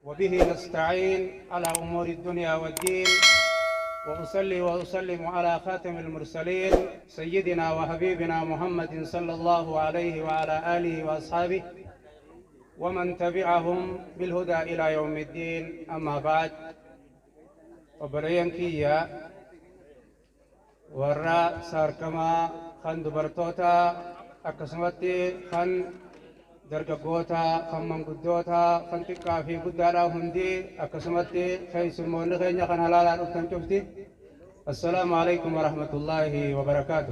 وبه نستعين على أمور الدنيا والدين، وأصلي وأسلم على خاتم المرسلين سيدنا وحبيبنا محمد صلى الله عليه وعلى آله وأصحابه ومن تبعهم بالهدى إلى يوم الدين. أما بعد، وبريان كيا warra saarkamaa kan dubartoota akkasumatti kan dargaggoota kan manguddoota kan xiqqaa fi guddaadhaa hundi akkasumatti keessummoonni keenya kan halaalaa dhuftan cufti, assalaamu alaikum warahmatullaahi wabarakaatu.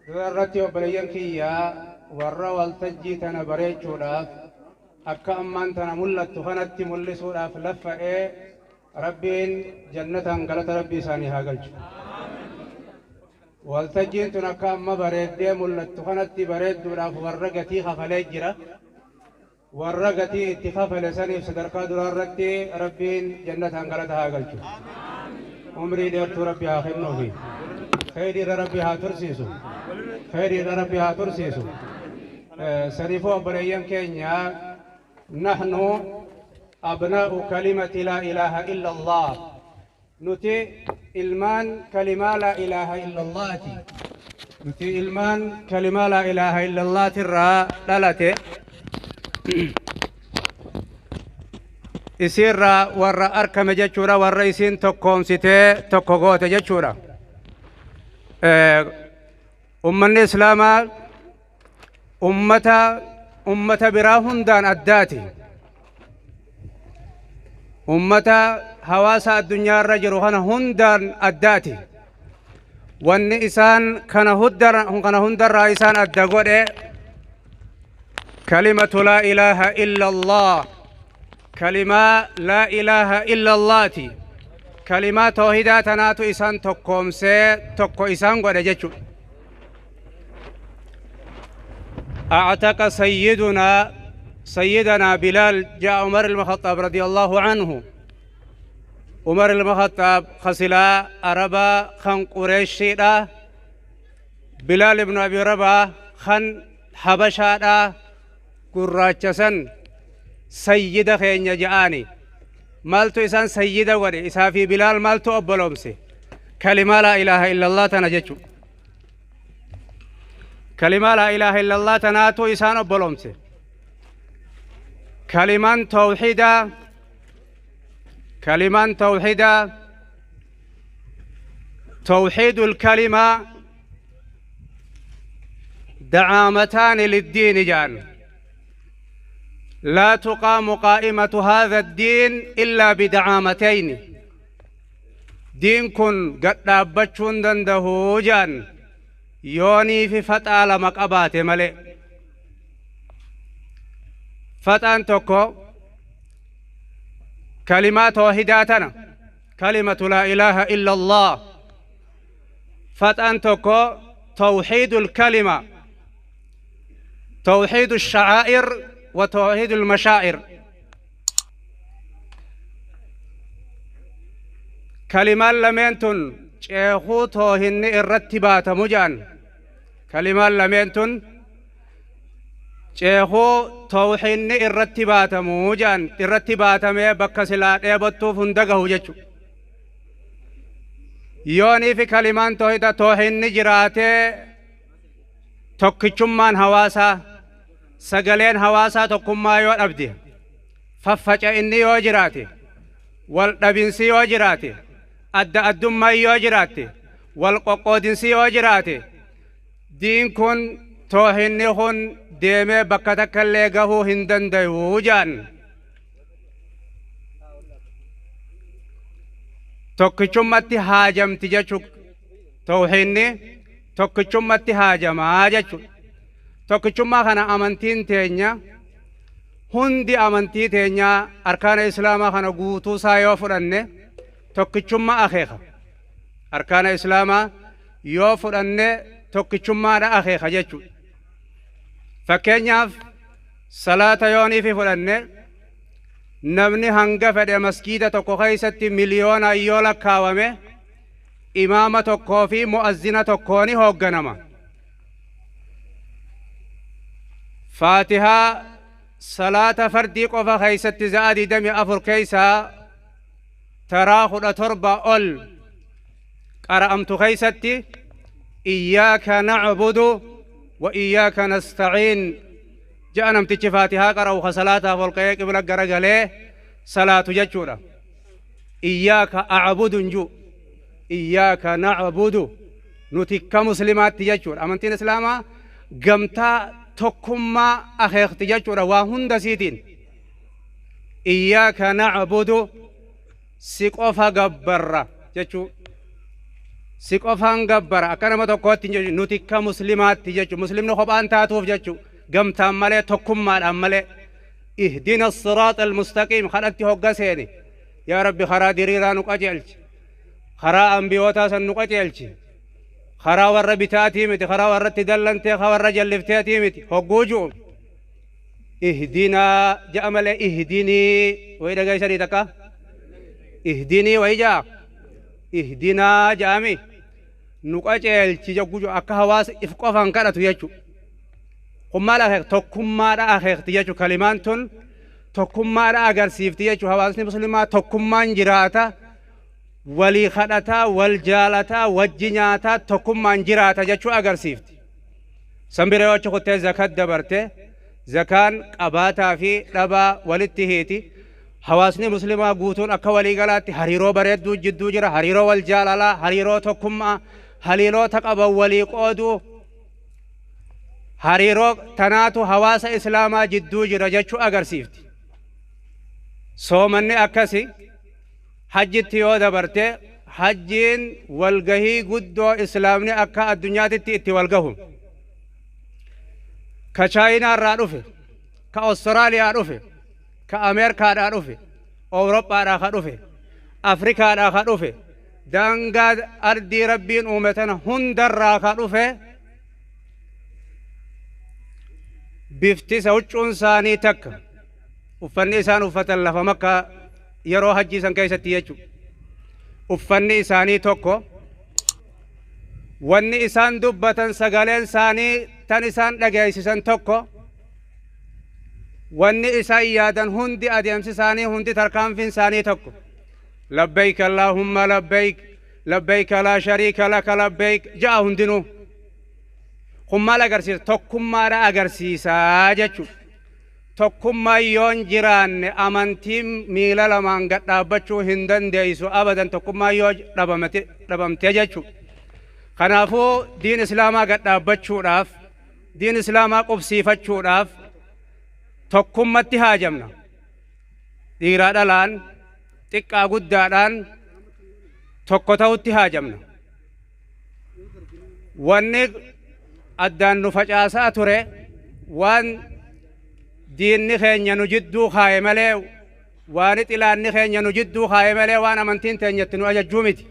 Dura irratti obboleeyyan kiyyaa warra waltajjii tana bareechuudhaaf akka ammaan tana mul'attu kanatti mul'isuudhaaf laffa'ee Rabbiin jannataan galata Rabbii isaanii haa galchu. Waltajjiin tun akka amma bareeddee mul'attu kanatti bareedduudhaaf warra gatii kafalee jira. Warra gatii itti kafale saniif sadarkaa duraa irratti Rabbiin jannataan galata haa galchu. Umrii dheertuu Rabbi haa kennuufi. Khayrii irra Rabbi haa tursiisu. Khayrii irra Rabbi haa tursiisu. Saniifuu obboleeyyan keenya, نحن أبناء كلمة لا إله إلا الله، nuti ilmaan kalimaa لا إله إلا الله ti. Nuti ilmaan kalimaa لا إله إلا الله tirraa dhalate, isiirraa warra arkame jechuudha, warra isiin tokkoomsitee tokko goote jechuudha. Ummanni islaamaa ummata biraa hundaan addaati. Ummata hawaasa addunyaa irra jiru kana hundaan addaati. Wanni isaan kana hundarraa isaan adda godhe kalimatu لا إله إلا الله, kalimaa لا إله إلا الله ti. Kalimaa toohidaa tanaatu isaan tokkoomsee tokko isaan godhe jechuudha. أعتق سيدنا بلال، جاء عمر الخطاب رضي الله عنه. عمر الخطاب خسلا أربا خن قريشي بلال بن أبي رباح خن حبشا gurraacha san sayyida keenya ja'aani. Maaltu isaan sayyida godhe? Isaa fi Bilaal maaltu obboloomse? Kalimaa لا إله إلا الله tana jechu. Kalimaa لا إله إلا الله tanaatu isaan obboloomse. Kalimaan tawxiidaa, kalimaan tawxiidaa, توحيد الكلمة دعامتان للدين جان. لا تقام قائمة هذا الدين إلا بدعامتين. Diin kun gad dhaabbachuu hin danda'u jaan yoonii fi faxaa lama qabaate malee. Faxaan tokko kalimaa toohidaa tana, كلمة لا إله إلا الله. Faxaan tokko توحيد الكلمة، توحيد الشعائر وتوحيد المشاعر. Kalimaan lameen tun ceekuu toohinni irratti baatamu jedhan. Kalimaan lameen tun ceekuu toohinni irratti baatamu jedhan, irratti baatamee bakka silaa dheebottuuf hunda gahu jechuudha. Yoonii fi kalimaan toohida toohinni jiraatee tokkichummaan hawaasaa, sagaleen hawaasaa tokkummaa yoo dhabde, faffaca'inni yoo jiraate, wal dhabinsi yoo jiraate, adda addummaa yoo jiraatte, wal qoqqoodinsi yoo jiraate, diin kun, toohinni kun deemee bakka takka illee gahuu hin dandayu jedhan. Tokkichummatti haajamti jechu, toohinni tokkichummatti haajamaa jechu. Tokkichummaa kana amantiin teenya hundi, amantii teenya arkaana islaamaa kana guutuusaa yoo fudhanne tokkichummaa akeeka. Arkaana islaamaa yoo fudhanne tokkichummaadha akeeka jechuudha. Fakkeenyaaf salaata yoonii fi fudhanne, namni hanga fedhe masgiida tokko keessatti miliyoonaan yoo lakkaawame imaama tokkoo fi mu'azzina tokkooni hoogganama. Faatihaa salaata fardii qofa keeysatti za'a 24 keeysaa taraa 17 ol qara'amtu keeysatti iyyaaka nacbudu wa iyyaaka nastaciin je'a namtichi faatihaa qara'u ka salaataaf ol ka'ee qibla garagalee salaatu jechuudha. Iyyaaka acbudu hin ji'u, iyyaaka nacbudu, nuti ka muslimaatti jechuudha. Amantiin islaamaa gamtaa tokkummaa akeekti jechuudha waa hunda siitiin. Iyyaaka nacbudu, si qofa gabbarra jechuu, si qofaan gabbara akka nama tokkootti jechu, nuti ka muslimaatti jechu. Muslimni kophaan taatuuf jechu, gamtaan malee, tokkummaadhaan malee. Ihdina siraaxa almustaqiim kadhatti hogga seeni, yaa Rabbi, karaa diriiraa nu qajeelchi, karaa ambiyootaa san nu qajeelchi, karaa warra bitaatii miti, karaa warratti dallantee ka warra jallifteetii miti hogguu ju'u, ihdinaa ja'a malee ihdinii wayi dhageessanii takka ihdinii wayi ja'a, ihdinaa ja'ami, nu qajeelchi jogguu ju'u akka hawaasa if qofan kadhatu jechu. Kun maal akeek? Tokkummaadha akeekti jechu. Kalimaan tun tokkummaadha agarsiifti jechu. Hawaasni muslimaa tokkummaan jiraata, walii kadhataa, wal jaalataa, wajji nyaataa, tokkummaan jiraata jechuu agarsiifti. San bira yoo achi kuttee zakat dabarte, zakaan qabaataa fi dhabaa walitti hiiti. Hawaasni muslimaa guutuun akka waliigalaatti hariiroo bareedduu jidduu jira, hariiroo wal jaalalaa, hariiroo tokkummaa, haliiloota qaban walii qooduu, hariiroo tanaatu hawaasa islaamaa jidduu jira jechuu agarsiifti. Soomanni akkasi. Hajjitti yoo dabarte, hajjiin walgahii guddoo islaamni akka addunyaatitti itti walgahu. Ka Chaayinaarraa dhufe, ka Austraaliyaa dhufe, ka Ameerikaadhaa dhufe, Awurooppaadhaa ka dhufe, Afrikaadhaa ka dhufe, daangaa ardii Rabbiin uume tana hundarraa ka dhufe, bifti isa huccuun isaanii takka, uffanni isaan uffatan lafa Makkaa yeroo hajjii san keessatti jechu, uffanni isaanii tokko, wanni isaan dubbatan, sagaleen isaanii tan isaan dhageessisan tokko, wanni isaan yaadan hundi, adeemsi isaanii hundi, tarkaanfiin isaanii tokko. Labbayk allaahumma labbayk, labbayka laa shariika laka labbayk ja'a hundinuu. Kun maal agarsiisa? Tokkummaadha agarsiisaa jechuudha. Tokkummaan yoon jiraanne amantiin miila lamaan gad dhaabbachuu hin dandeessu abadan, tokkummaan yoo dhabamte jechuudha. Kanaafuu diin islaamaa gad dhaabbachuudhaaf, diin islaamaa qubsiifachuudhaaf tokkummatti haajamna. Dhiiraa dhalaan, xiqqaa guddaadhaan tokko ta'utti haajamna. Wanni addaan nu facaasaa ture waan diinni keenya nu jidduu kaaye malee, waan xilaanni keenya nu jidduu kaaye malee, waan amantiin teenyatti nu ajajjuu miti.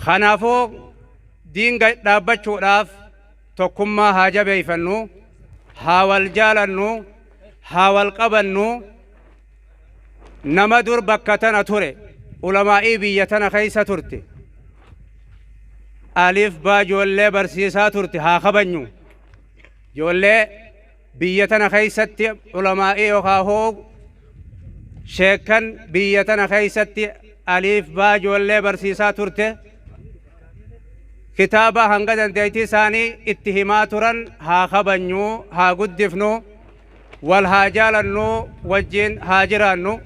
Kanaafuu diin dhaabbachuudhaaf tokkummaa haa jabeeyfannu, haa wal jaalannu, haa wal qabannu. Nama dur bakka tana ture, ulamaa'ii biyya tana keessa turte, alif baa ijoollee barsiisaa turte haa kabajnu. Ijoollee biyya tana keessatti ulamaa'ii yookaan hoo sheekkan biyya tana keessatti alif baa ijoollee barsiisaa turte, kitaaba hanga dandeettii isaanii itti himaa turan haa kabajnu, haa guddifnu, wal haa jaalannu, wajjin haa jiraannu.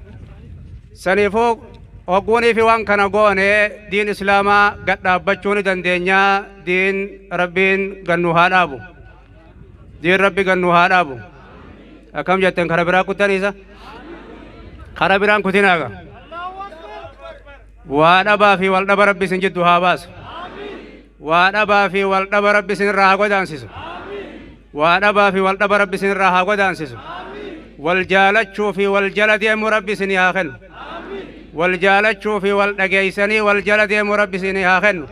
Saniifuu hogguunii fi waan kana goone diin islaamaa gad dhaabbachuu ni dandeenya. Diin Rabbiin gannu haa dhaabu, diin Rabbi gannu haa dhaabu. Akkam jetten? Kara biraa kuttaniisa, kara biraan kutinaaga. Waa dhabaa fi wal dhaba Rabbi isin jiddu haa baasu. Waa dhabaa fi wal dhaba Rabbi isin irraa haa godaansisu. Waa dhabaa fi wal dhaba Rabbi isin irraa haa godaansisu. Wal jaalachuu fi wal jala deemuu Rabbi isinii haa kennu. Wal jaalachuu fi wal dhageeysanii wal jala deemuu Rabbi isinii haa kennu.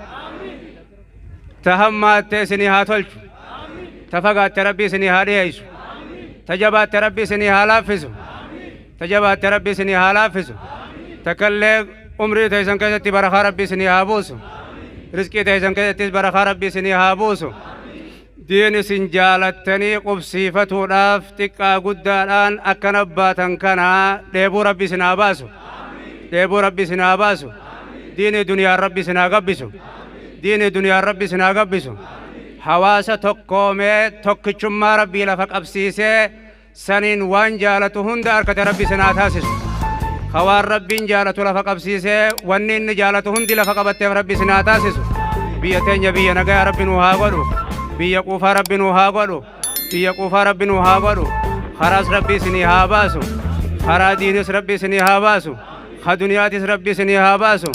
Ta hammaatte isinii haa tolchu. Ta fagaatte Rabbi isinii haa dhiyeessu. Ta jabaatte Rabbi isinii haa laaffisu. Ta jabaatte Rabbi isinii haa laaffisu. Takkallee umrii teessan keessatti barakaa Rabbi isinii haa buusu. Rizqii teessan keessattis barakaa Rabbi isinii haa buusu. Diin isin jaalattanii qubsiifatuudhaaf xiqqaa guddaadhaan akkana baatan kana dheebuu Rabbi isin haa baasu. Dheebuu Rabbi isin haa baasu. Diinii duniyaan Rabbi isin haa gabbisu. Diinii duniyaan Rabbi isin haa gabbisu. Hawaasa tokkoomee tokkichummaa Rabbii lafa qabsiisee saniin waan jaalatu hunda harkate Rabbi isin haa taasisu. Ka waan Rabbiin jaalatu lafa qabsiisee wanni inni jaalatu hundi lafa qabatteef Rabbi isin haa taasisu. Biyya teenya biyya nagayaa Rabbi nuu haa godhu. Biyya quufaa Rabbi nuu haa godhu. Biyya quufaa Rabbi nuu haa godhu. Karaas Rabbi isinii haa baasu. Karaa diinis Rabbi isinii haa baasu. Ka duniyaatis Rabbi isinii haa baasu.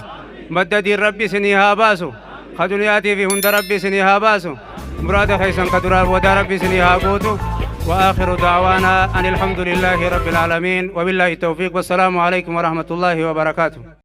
Madda diin Rabbi isinii haa baasu. Ka duniyaatii fi hunda Rabbi isinii haa baasu. Muraada keessan ka duraa boodaa Rabbi isinii haa guutu. وآخر دعوانا أن الحمد لله رب العالمين، وبالله التوفيق، والسلام عليكم ورحمة الله وبركاته.